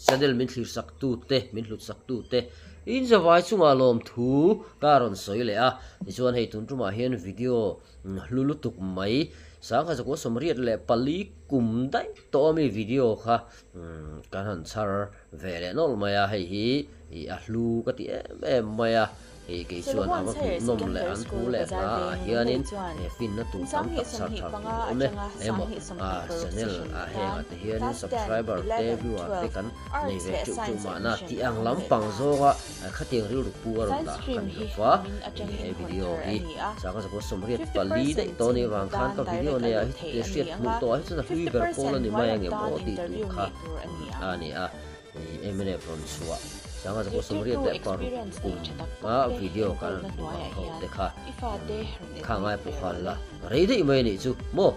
Channel min thlir sak tu te, min hlut sak tu te in zavai chungah lawmthu ka rawn sawi leh a. Tichuan hei tun tumah hian video hlu lutuk mai sangha zakua 84 kum daih tawh ami video kha kan han chhar ve leh nawlh mai a, hei hi a hlu ka ti em em mai a. Hei kei chuan a va hmuhnawm leh an thu leh hla ah hianin he finna tur tam tak chhar thar tur a awm e. Emaw channel ah hengah te hianin subscriber te viewer te kan nei ve teuh teuh mahna tih ang lampang zawnga khatiang rilru pu a rawn dah ka ni lo va. He video hi 1984 daih tawh a nih avang khan ka video nei ah hi hriat hmuh tawh ah hi chuan a hlui ber pawl a ni mai angem aw tih tur kha a ni a. Mnf rawn chhuah 1986 kum a video kan han hmuh ang ho te kha kha ngai pawh khan la rei daih mai anih chu maw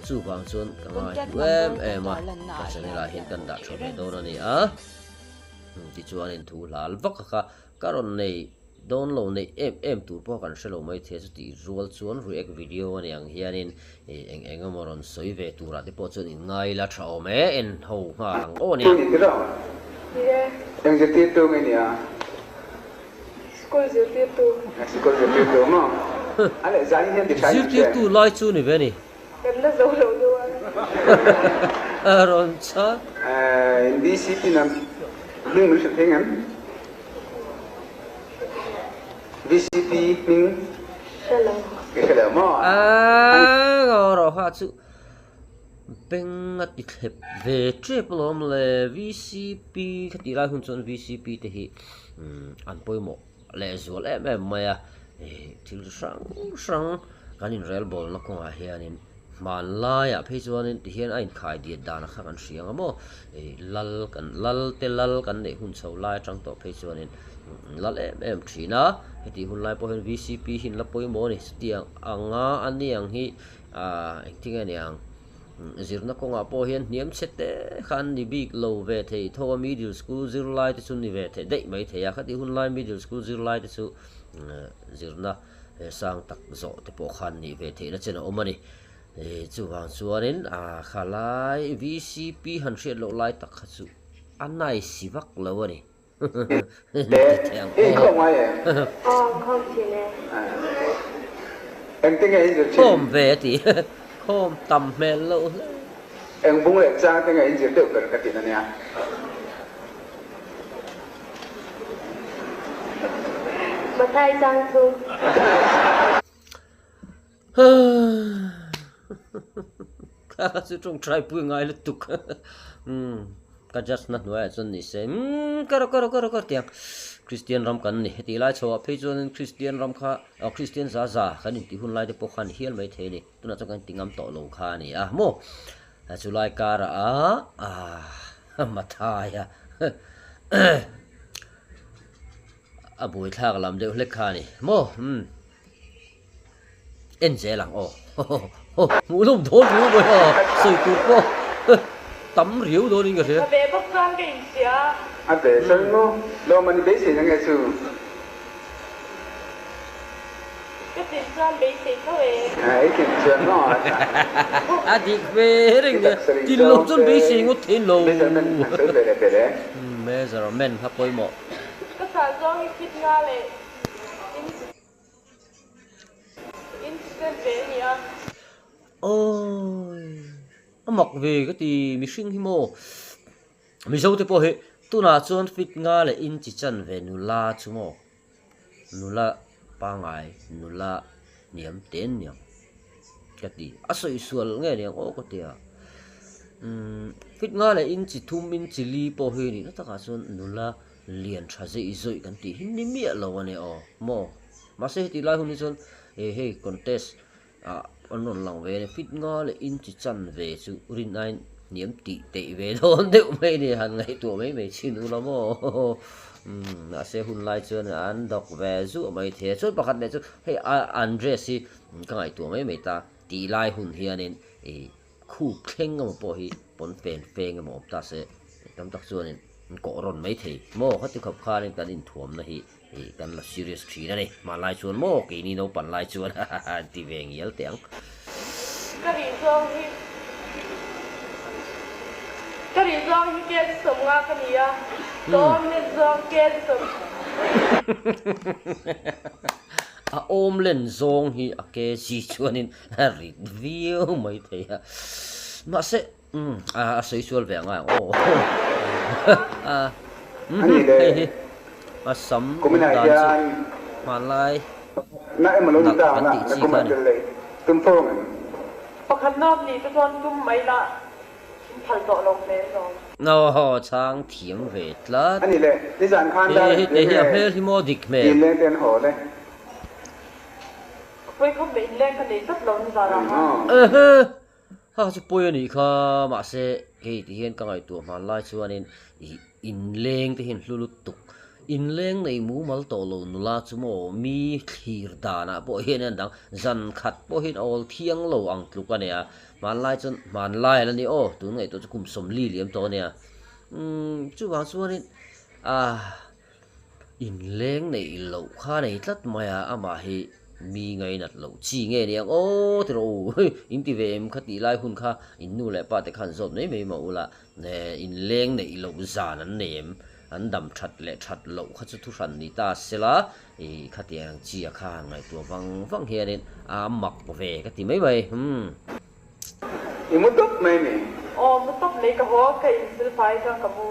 chuvang chuan ka ngai hmu em em a ka channel ah hian kan dah tha ve dawn a ni a tichuanin thu hlal vak kha ka rawn nei Dawn lo neih em em tur pawh kan hre lo mai thei a, chutih rual chuan react video a ni ang hianin eng eng emaw rawn sawi ve turah te pawh chuan in ngai ila tha awm e, en ho nghal ang aw nia. Ni tiraw? Eng zirtirtu nge nia? School zirtirtu. Sikul zirtirtu maw? A leh zai hian ti tha in an hria em? Zirtirtu lai chu ni ve ni. Kan la zo lo deuh a. Rawn chhan. In DCP na hming min hrilh thei ngem? VCP hming Hre lo. I hre lo maw? A rawh ha chu beng a ti thlep ve tep alawm le VCP kha tih lai hun chuan VCP te hi an pawimawh lehzual em em mai a, thil hrang hrang kan inrelbawlna kawngah hianin Hmanlaiah phei chuanin tihian a inkhai diat dan a kha kan hria ang a maw? Ih lal kan lal te lal kan neih hun chho lai atang tawh phei chuanin lal em em thin a, hetih hun lai pawh hian VCP hi an la pawimawh a ni. Chutiang anga a niang hi ah engtin nge niang zirna kawngah pawh hian hniam chhe te kha an ni bik lo ve thei tho a, middle school zirlai te chu ni ve thei daih mai thei a, khatih hun lai middle school zirlai te chu zirna He sang tak zawh te pawh khan nih ve theihna chen a awm a ni. Chuvang chuanin khalai VCP han hriat loh lai tak kha chu a nice si vak lo a ni. Ti teh ang aw. Khawm ve a ti. Khawm tam hmel loh hle. Eng bung leh chang te nge inzir deuh ber ka ti na nia. Mathai chang thu. Kha kha chu tawngtai pui ngai lutuk. Umm ka judge na hnuaiah chuan ni se umm ka rawh ka rawh ka rawh ka tiang Christian ram kan ni heti lai chhoah phei chuan Christian ram kha Christian za za kan intih hun lai te pawh khan hial mai thei a ni tunah chuan kan inti ngam tawh lo kha a ni a maw chu lai karah a Mathai a a buaithlak lam deuh hlek kha a ni maw umm en zel ang aw hmuh hlawm dawn riau mai a sawi tur pawh tam riau dawnin ka hria. A ve bawk chuan ka inhria. A ve chuan maw lawm an i beisei na nge chu? Ka tlin chuan beisei tho e. I tlin chuan maw a tha. A dik ve reng nia, tlin lo chuan beisei ngawt thei lo. Measurement an sawi ve leh ber e. Measurement kha pawimawh. Ka sah zawng hi fit nga leh inch ve a nia. Awi a mak ve ka ti mihring hi maw. Mizo te pawh hi tunah chuan fit nga leh inch chan ve nula chu maw. Nula pangai nula hniam te niang ka ti a sawi sual nge niang aw ka ti a umm fit nga leh inchi thum inchi li pawh hi nihna takah chuan nula lian tha zeih zawih kan tih hi ni miah lo a nia aw maw mahse heti lai hun hi chuan eh hei contest ah an rawn lang ve a ni fit nga leh inchi chan ve chu rin aiin hniam tih teih ve dawn deuh mai a ni han ngaihtuah mai mai chin ula maw umm mahse hun lai chuan an dawk ve zuah mai thei a chuan pakhat leh chu hei an dress hi ka ngaihtuah mai mai ta tih lai hun hianin ih khup thleng emaw pawh hi pawn fen feng emaw awm ta se tam tak chuanin an kawh rawn mai thei maw khati khawp khanin kan inthuamna hi Ih kan la serious thin a ni. Hmanlai chuan maw keini naupan lai chuan an ti ve ngial teh ang. Ka rih zawng hi Ka rih zawng hi kg 50 ka ni a, ka awm len zawng kg sawm. A awm len zawng hi a kg chuanin a rit viau mai thei a, mahse a sawi sual ve ang a aw. Hei hi a sam awm dan chu hmanlai nalh kan tih chi kha a ni. Pakhat nawm nih te chuan tum mai lah. In phal tawh lo hmel lo. Aw chhang thiam ve tlat. Ani le, nizan khan dar He te hi a hmel hi maw dik hmel. In leng te an haw le. Ka pawi khawp mai in leng ka nei tlat lo nizan ah khan. Ehe ha chu pawi anih kha mahse kei ti hian ka ngaihtuah hman lai chuanin ih in leng te hian hlu lutuk Inleng nei mumal tawh lo nula chu maw mi thlir danah pawh hian an dang zan khat pawh hian awl thiang lo ang tluk a nia. Hmanlai chuan hmanlai a la ni aw, tun ngaihtuah chu kum 40 liam tawh a nia. Umm chuvang chuanin ah inleng neih loh kha nei tlat mai a, amah hi mi ngainat loh chi nge ni ang aw ti rawh u, in ti ve em kha tih lai hun kha in nu leh pa te khan zawt mai mai mah ula inleng neih loh zan an nei em? An dam that leh that loh kha chu thuhran ni ta sela, ih khatiang chi a kha han ngaihtuah vang vang hianin a mak ve ka ti mai mai, umm. I mu tawp mai ni? Aw, mu tawp mai ka haw, ka insilfai chuan ka mu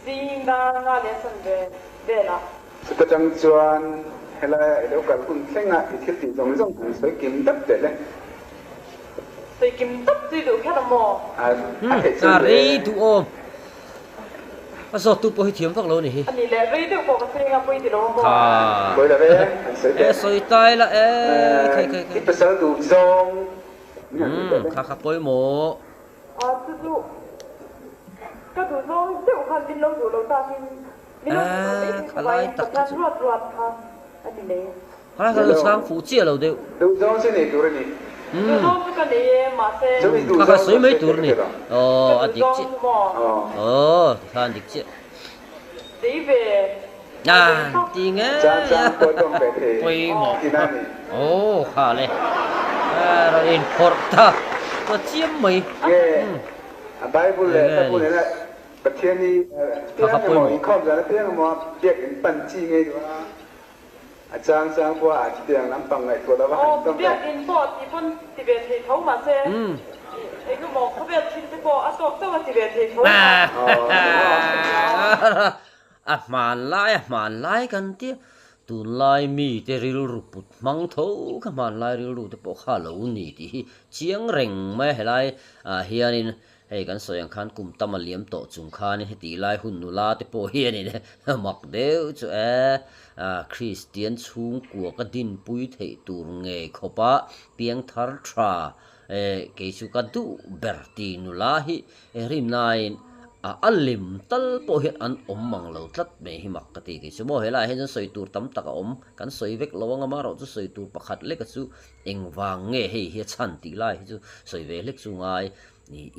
zing dar nga leh a sawn ve vel a. Chuta tang chuan helaia i lo kal hun thleng a i thil tih zawng zawng han sawi kim dap teh le. Sawi kim dap chu i duh kher a maw? A theih chuan A rei duh awm. A zawttu pawh hi thiam vak lo a ni hi. A nih leh rei deuh pawh ka sawi anga pawi ti lo a maw? Kha. Pawi lo e, an sawi teh. E sawi tai la e, khai khai khai. I pasal duh zawng min han hrilh teh le. Kha kha pawimawh. A chu chu ka duh zawng deuh khan min lo duh lo takin min lo duh lo mai thei Kha lai khawpaiin tak kha Pathian chu. ruat ruat kha a ti mai. Kha lai kha lo chhang fuh chiah lo deuh. Duh zawng chu nei tur a ni. Duh zawng chu ka nei e, mahse. Kha kha sawi mai tur a ni. Aw a dik chiah. Aw tikhan dik chiah. Tei ve. An ti ngei a. Pawimawh. Aw kha le. Rawn inphawrh ta. Ta chiam mai. Nge a Bible leh ka bu nena Pathian hi piang emaw inkhawm zan apiang emaw biak in pan chi ngei duh a. A chang chang pawh a chutiang lampang ngaihtuah lo va han Aw, tawm ve. biakinn pawh ti pawn ti ve thei tho mahse eng emaw khawvel thil te pawh a tawk chauh a ti ve thei tho a. A hmanlai a hmanlai kan tia, tunlai mite rilru put hmang tho kha hmanlai rilru te pawh kha lo ni tih hi chiang reng mai a helai ah hianin Hei kan sawi ang khan kum tam a liam tawh chung khanin heti lai hun nula te pawh hianin mak deuh chu e, Kristian chhungkua ka dinpui theih tur ngei khawpa piangthar tha e, kei chu ka duh ber ti nula hi rinnain a a lem tal pawh hian an awm mang lo tlat mai hi mak ka ti kei chu maw helaiah hian chuan sawi tur tam tak a awm kan sawi vek lo ang amaherawh chu sawi tur pakhat leka chu Engvang nge hei hi a chhan tih lai hi chu sawi ve hlek chu ngai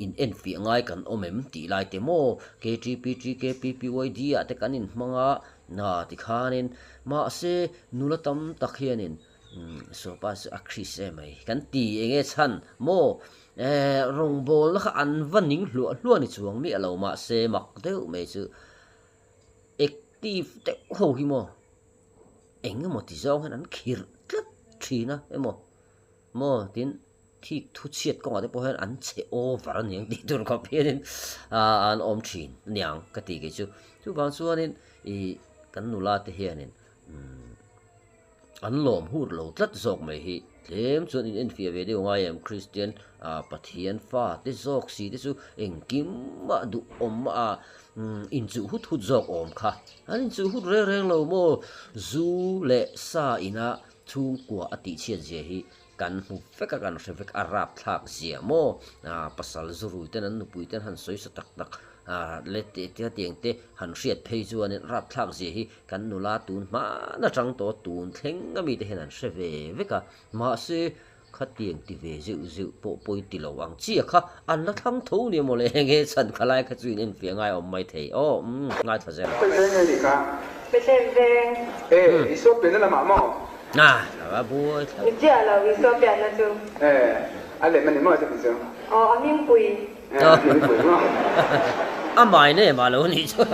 in enfiah ngai kan awm em tih lai te maw KTPTKPPYD ah te kan inhmang a na tikhanin mahse nula tam tak hianin sawpa chu a Chris em mai kan ti enge chhan maw eh rawngbawlna kha an va ning hluah hluah ni chuang miah lo mahse mak deuh mai chu active deuh ho hi maw. Eng emaw ti zawng hian an khirh tlat thin a emaw maw tin thik thu chhiat kawngah te pawh hian an che over a niang tih tur khawp hianin ah an awm thin a niang ka ti kei chu. Chuvang chuanin ih kan nula te hianin umm an lawm hur lo tlat zawk mai hi tlem chuan in enfiah ve deuh ngai em Kristian ah Pathian fa te zawk si te chu engkim mah duhawm ah Inchuh hut hut zawk awm kha. An inchuh hut reng reng lo maw? Zu leh sa ina chhungkua a tihchhiat zia hi kan hmu vek a, kan hre vek a rapthlak zia maw? Pasal zu rui ten an nupui ten han sawi sa tak tak leh tiang te han hriat phei chuanin rapthlak zia hi kan nula tun hman atang tawh tun thleng ami te hian an hre ve vek a. Mahse, Khatiang ti ve zeuh zeuh pawh pawi ti lo ang chiah kha an la thlang tho nia mawle enge chhan kha lai kha chu in enfiah ngai awm mai thei aw umm ngaithla zel. Paih veng nge nih kha? Bethlehem veng. E, Isua pianna lamah maw? Na, a buai thlap. Ni chiah lo, Isua pianna chu. E, a lem a ni maw chuti chu? Aw, a hmingpui. A my name a lo nih chu.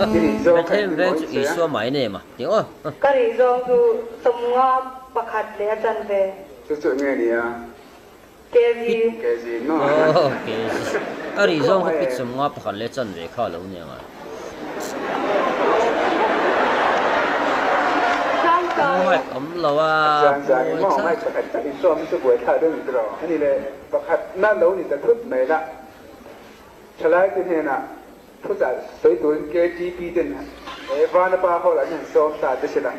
Bethlehem veng chu Isua my name a tih aw. Ka rih zawng chu sawmnga pakhat leh a chanve. Chu chu nge nia? Kg. Kg maw? Aw kg. A rih zawng kha pit 50 pakhat leh chanve kha a lo nia ngai. Mic awm lo a buai thlak. Pakhatna lo ni ta thut mai la, thalaite hnenah thuchah sawi turin KTP ten he Vanapa Hall an han sawm ta te sela,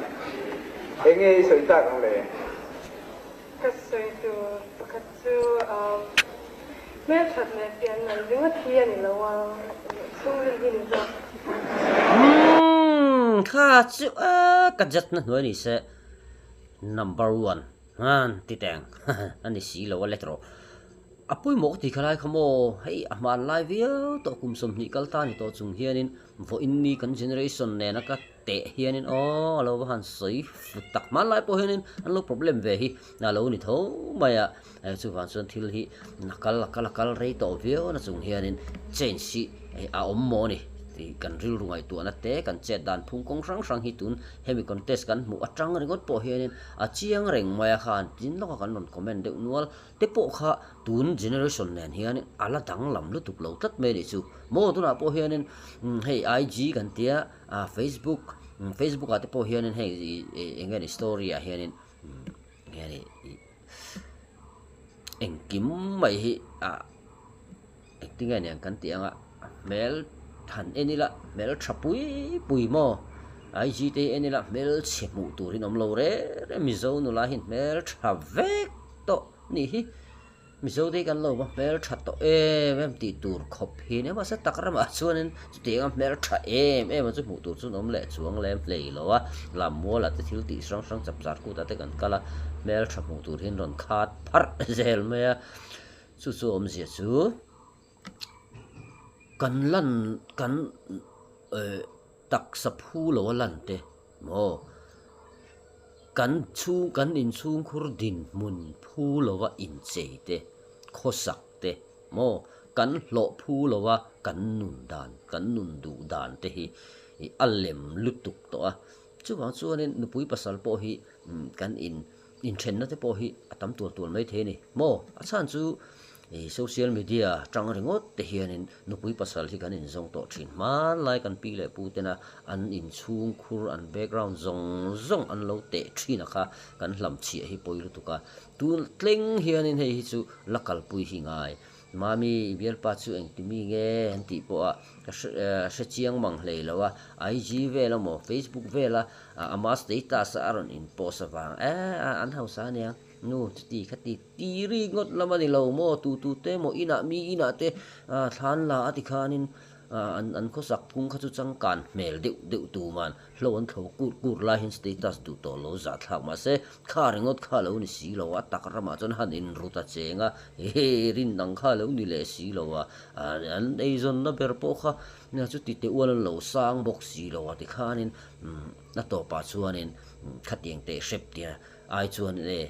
enge i sawi tak ang le? Ka sawi tur pakhat chu hmelthat leh pian nalh ringawt hi a ni lo a, chhungril hi ni zawk. Umm kha chu a ka judge na hnuai ni se number one. An ti teng a ni si lo a let rawh. A pawimawh ka ti kha lai kha maw, hei a hmanlai viau tawh kum 20 kal ta ni tawh chung hianin vawiin ni kan generation nena ka teh hianin aw a lo va han sawi fut tak hmanlai pawh hianin an lo problem ve hi a lo ni tho mai a, chuvang chuan thil hi a kal a kal a kal rei tawh viau na chung hianin change hi a awm maw a ni tih kan rilru ngaihtuahna te kan chet dan phung kawng hrang hrang hi tun hemi contest kan hmuh atang ringawt pawh hianin A chiang reng mai a khan tin lawka kan rawn comment deuh nual te pawh kha tun generation nen hianin a la danglam lutuk lo tlat mai a nih chu. Maw tunah pawh hianin hei IG kan tia Facebook Facebook ah te pawh hianin hei eng nge ni story ah hianin eng nge ni engkim mai hi ah engtin nge niang kan tih anga hmel han en ila hmel tha pui pui maw IG te hi en ila hmel chhe hmuh tur in awm lo reng reng Mizo nula hian hmel tha vek tawh nih hi Mizo te hi kan lo va hmel tha tawh em em tih tur khawp hi nia mahse tak ramah chuanin chutianga hmel tha em em a chu hmuh tur chu an awm leh chuang lem hlei lo a lammualah te thil tih hrang hrang chap zar kutah te kan kal a hmel tha hmuh tur hian rawn khat pharh zel mai a. Chu chu awmzia chu kan lan kan eh taksa phu lo a lan te maw kan chhung kan inchhungkhur dinhmun phu lova inchei te khawsak te maw kan hlawh phu lova kan nun dan kan nun duh dan te hi a lem lutuk tawh a chuvang chuanin nupui pasal pawh hi kan in Inthenna te pawh hi a tam tual tual mai thei a ni maw? A chhan chu i social media tang ringawt te hianin nupui pasal hi kan inzawng tawh thin. Hmanlai kan pi leh pu tena an inchhungkhur, an background zawng zawng an lo teh thin a kha kan hlamchhiah hi pawi lutuk a. Tun tleng hianin hei hi chu la kalpui hi ngai. Mami, i bialpa chu engti mi nge an tih pawh a ka hre chiang mang hlei lo a, IG vel amaw Facebook vela ama status a rawn in post avang e an hausa aniang nu chuti khati ti ri ngawt lam a ni lo maw tu tu te maw inah mi inah te thlan la a ti khanin an an khawsak phung kha chu changkan hmel deuh deuh tuman hlo an thlo kur kur lai hian status duh tawh lo zahthlak mahse kha ringawt kha lo ni si lo a tak ramah chuan han inrut a cheng a he rin ang kha lo ni leh si lo a an eizawnna ber pawh kha chuti teh ual an lo sang bawk si lo a tikhanin a tawpah chuanin khatiang teh hrep tia ai chuan e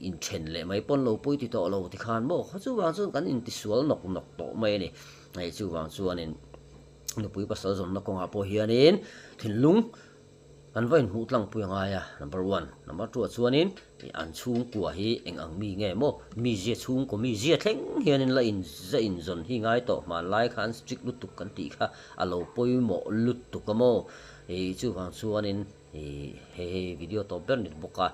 inthen leh mai pawn lo pawi ti tawh lo tikhan maw kha chuvang chuan kan intisual nawk nawk tawh mai a ni hei chuvang chuanin nupui pasal zawnna kawngah pawh hianin thinlung kan va inhmuh tlangpui a ngai a number one number two ah chuanin an chhungkua hi eng ang mi nge maw mizia chhungkaw mizia thleng hianin la in za inzawn hi ngai tawh hmanlai khan strict lutuk kan tih kha a lo pawimawh lutuk a maw ih chuvang chuanin ih hei hei video tawp ber ni bawk a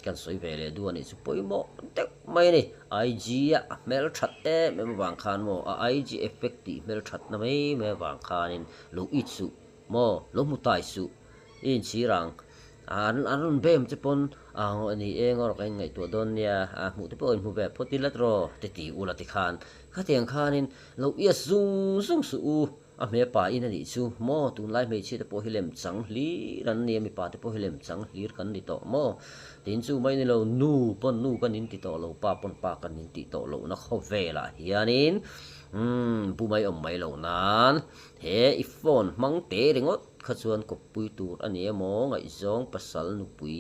kan sawi ve leh duh a nih chu pawimawh deuh mai a ni IG a a hmelthat em em avang khan maw a IG effect tih hmelthat na mai mai avang khanin lo it suh maw lo hmu tai suh i inchhir ang an an rawn bem che pawn a ni eng erawh ka inngaihtuah dawn nia a hmuh te pawh inhmu ve phawt ila tiraw te ti ula tikhan khatiang khanin lo ias zung zung suh u. A hmelpa in a nih chu maw? Tunlai hmeichhia te pawh hi lem chang hlir an ni a, mipa te pawh hi lem chang hlir kan ni tawh maw? Tin chu mai ni lo, nu pawn nu kan inti tawh lo, pa pawn pa kan inti tawh lohna khawvelah hianin umm bu mai awm mai lo nan he i phone hmang te ringawt kha chuan kawppui tur a ni emaw ngaihzawng pasal nupui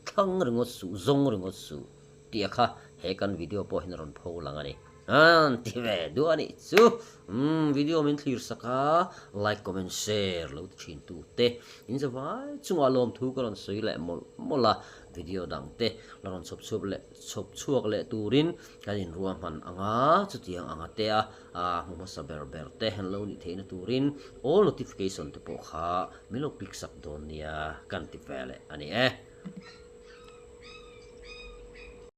thlang ringawt suh, zawng ringawt suh tih a kha he kan video pawh hian a rawn pho lang a ni. An ti ve duh a nih chu. Umm video min thlir sak a, like comment share lo ti thin tu te in zavai chungah lawmthu ka rawn sawi leh mawlh mawlh a, video dang te la rawn chhawp chhuak leh chhawp chhuak leh turin kan inruahman ang a, chutiang anga te a hmu hmasa ber ber te an lo nih theihna turin all notification te pawh kha min lo click sak dawn nia kan ti ve leh a ni e.